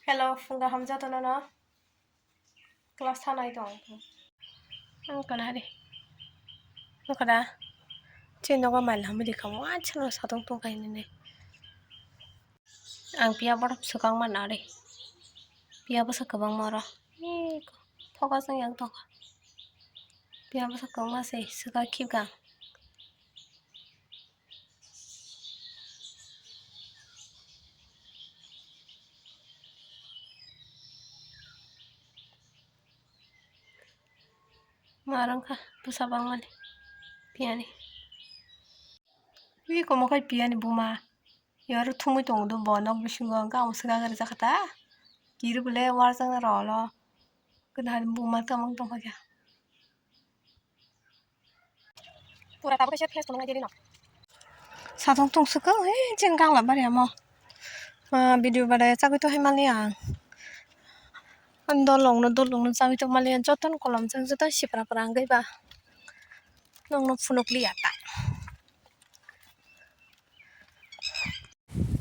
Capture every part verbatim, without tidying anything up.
Hello, phunga hamjato nono. Class thanai tong. Ang kana hari. Nokada. Che nogo mal hamli kamo achalo satong tong kainene. Ang piya borok swkang man ari. Piya bwsa kwbangma oro. Ih, focus wng yang tongkha. Piya bwsa kwbangma se swkang khibka. Ma rwngkha bwsa bangmani piyani. Ui, komo khai piyani buma. Yoro thumui tongo do bo nok bisingo, hwnkhe ang swkang rijak kha ta. Kiri bole uarsukna rw olo. Kwthar buma tongmani tongkha khe. Pura tabuk kaisa face phunuknai diri no. Satong tong swkang, eh, chini gangla bari amo. Ah, video badai chagwi to hai mali ang. Ang dolong no, dolong no chagwi to mali ang. Joto no kolom chang, joto sipra pra wngwi ba. Nokno phunuk liya ta.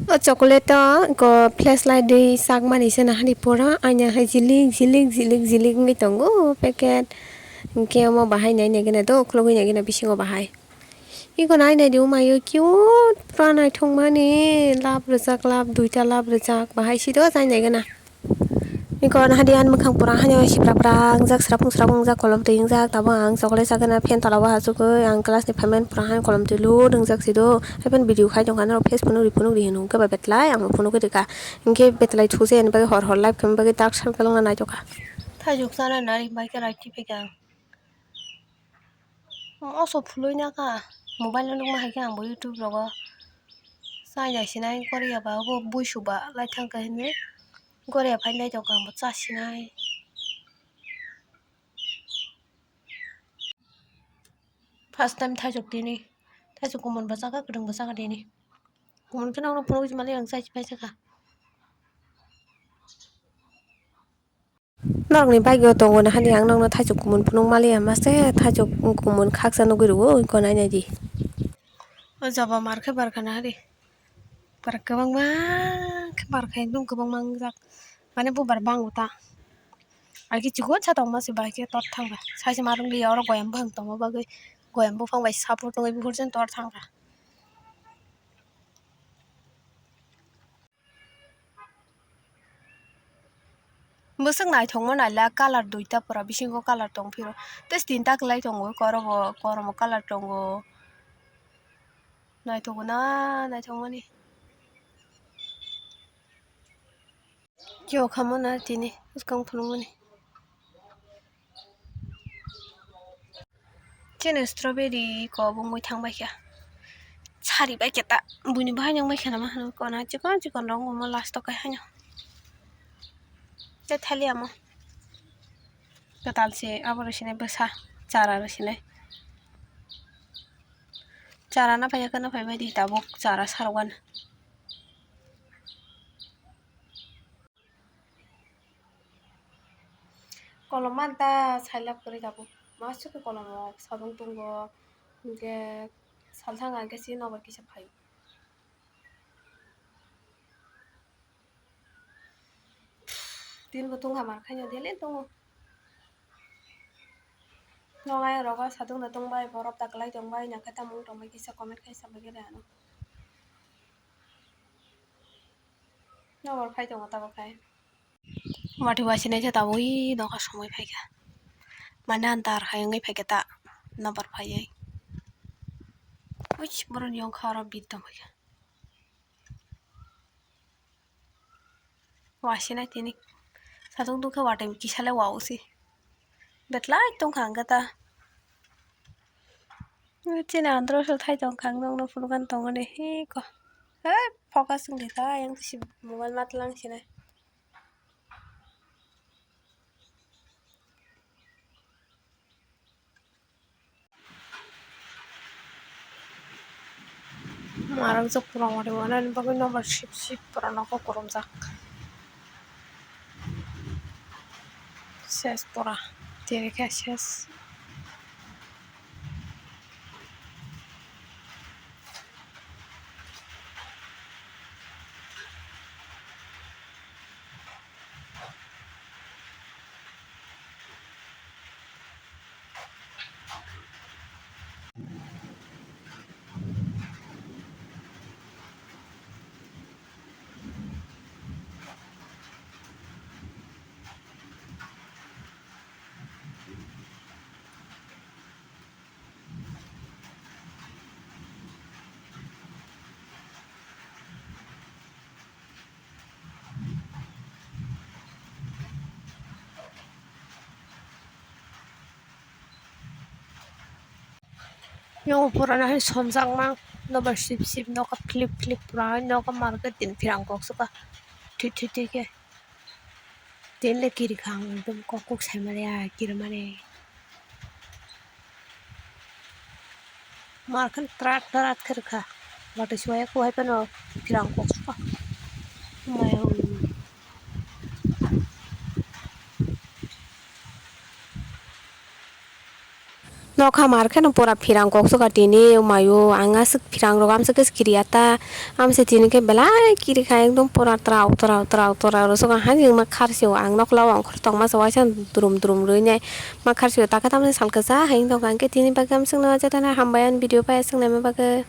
O chocolate o ko flashlight dwi chakmani se nahani pura aina hai jilik jilik jilik jilik wngwi tongo packet. Hinkhe omo bahai nai nai gana do ukhulogwi nai gana bisingo bahai. Iko nai nai di umaio cute pura naithokmani lab rijak lab duita lab rijak bahai sido chai nai gana. Iko nahadi ani mwkhang pura haino sipra pra wngjak, srapung srapung wngjak, kolom twi wngjak, tabuk ang chocolate chagana fan tola o achugwi ang class ni phaimani pura haino kolom twi lut wngjak si do. Haiphan video khai tongkha norok face phunuk ri phunuk ri hino hwnkhe bai betlai ang phunukgwi rikha. Hinkhe betlai thujaiyani bagwi hor hor live khaimani bagwi dark circle wngna naitokha. Thaijuk chana nari bai khe raiti phaikha ang. Oso phulwi nakha, mobile o nukma hai khe ang bo YouTube rogo chai nai sinai Korea ba obo bui suba lai thangkha hinwi Korea phai naitokha ang bo cha sinai. First time thaichuk tini, thaichuk kumun bo chakha, kwdwng bo chakha tini. Kumun khe nokno phunukgwi mali ang chai phai sakha. Norokni bagwi tongo nahani ang nokno thaichuk kumun phunuk maliya mase thaichuk kumun khaksa nugwi rwo iko nai nai di. O jaba mar khe barkha nahari. Barkha kwbangma khe barkha ekdom kwbangma wngjak. Mane bubar bango ta. Ai khe chikon sa tongma se bai khe tor thangkha. Sai se ma rwngli oro goyam buphang tongma bagwi goyam buphang bai support wngwi buphur jen tor thangkha. Bwswk naithokma nailak colour duita pura bisingo colour tongphiro tei tinta kwlai tongo korobo koromo colour tongo naithokna naithokmani khe okhama na tini bwskang phunukmani. Chini strawberry ko bo muithang bai kha. Sari bai khe ta buini bahai nang bai kha nama hwnwi kona chikon chikon rong omo last o kai haino. Tei thali amo. Kwtal se abo rw sinai bwsa chara rw sinai. Chara na phai khe na phai bai di tabuk chara sarwan. Kolom manta sailab kwrwi tabuk. Masuk khe kolomo sabung tongo. Hinkhe salthang hinkhe si nobar kisa phaio. Tin bo tongkha mar khaino dele tongo. Nongai rogo satung da tongbai borok ta kwlai tongbai nangkhe tamo wng tongbai kisa comment khai sabai khe de ano. Nobar phai tongo tabuk khai. Watwi wasinai khe tabuk ui nokha somoi phaikha. Mane andar hai wngwi phaikha ta nobar phaiwi. Uish boroni yongkha oro bit tongphaikha. Wasinai tini satung tungkhe watwi kisale wa usi. Betlai tongkha hwnkhe ta. Chini andro se thai tongkha ang nokno phunukgwi tongmani hiko. Hei focus wngkha ta ayang si mobile matwlang sinai. Marok jok pura wari wari bagwi nobar sip sip pura nogo kwrwmjak. Ses pura tini khe ses. Nogo pura na hai somjakma, nobar sip sip noka flip flip pura hai noka market din phirang kok suka. Thwi thwi thwi khe. Tin le kiri kha ang ekdom kok kok sai mare ai kiri mare. Market trat trat khe rwkha. Watwi suwai khe hai phano phirang kok suka. Maya. Nokha mar kheno pura phirang kok suka tini mayo ang aswk phirang rok amswk khe kiriya ta amse tini khe belai kiri kha ekdom pura trao trao trao trao rw suka hai ma kharsio ang nokla o ongkhor tongma se waisa drum drum rwinai ma kharsio ta khe tamni sal kwchak hai wngtong kha hwnkhe tini bagwi amswkno jotono hambai ani video pai aswk naima bagwi.